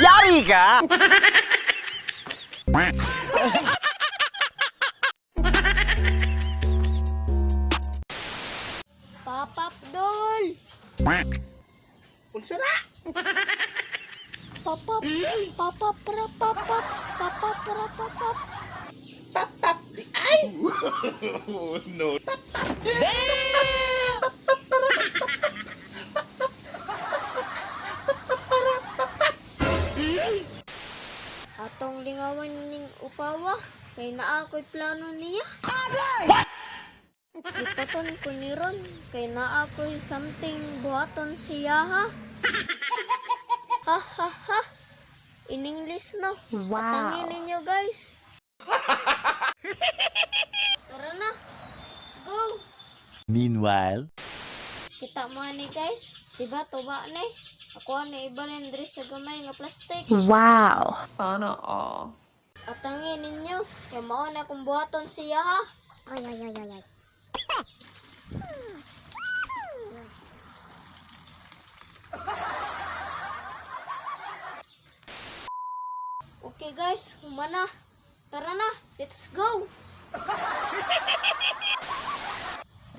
Yari ka! Papap dol. Unsa na? Papap, papap, pra, papap, papap, pra, papap. Pap pap di ay. Atong lingawan ning upawa, kay naa ko'y plano niya. Ipaton ko ni Ron, kay naa ko'y something buhaton siya ha. Ha ha ha. In English no. Wow. Patangin ninyo, guys. Tara na. Let's go. Meanwhile, Kita mo ani, guys. Diba tuba ni? Ako ani ibalin diri sa gamay nga plastic. Wow. Sana all. Atangin ninyo, kay mao na kung buhaton siya ha. Ay, ay, ay, ay, ay. Okay guys, humana. Tara na, let's go.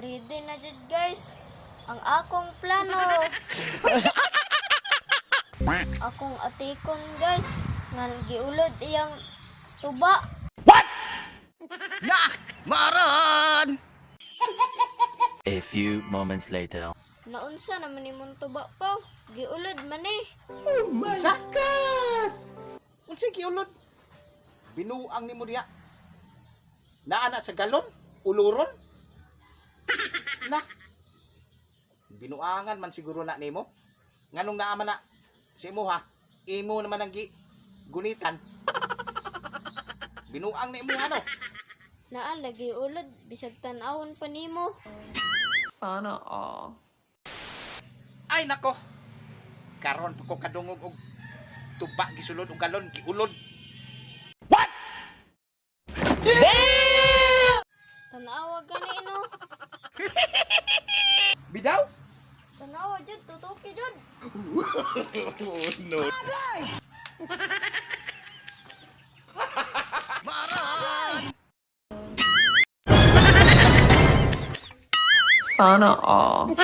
Ready na jud, guys. Ang akong plano. Akong atikon, guys, nga giulod iyang tuba. Na! Maran! A few moments later. Naunsa naman imong tuba pa? Giulod man eh. Unsa? God! Unsa giulod? Binuang nimo diha. Naa na sa galon? Uluron? Na. Binuangan man siguro na nimo. Nganong naa man na sa imo ha? Imo naman ang gi gunitan. Binuang na imo ano? Naa lagi ulod bisag tan-awon pa nimo. Sana all. Ay nako. Karon pa ko kadungog og tuba gisulod og galon giulod. Tan-awa gani no. Bidaw? Tanawa jud, tutuki jud. Sana all.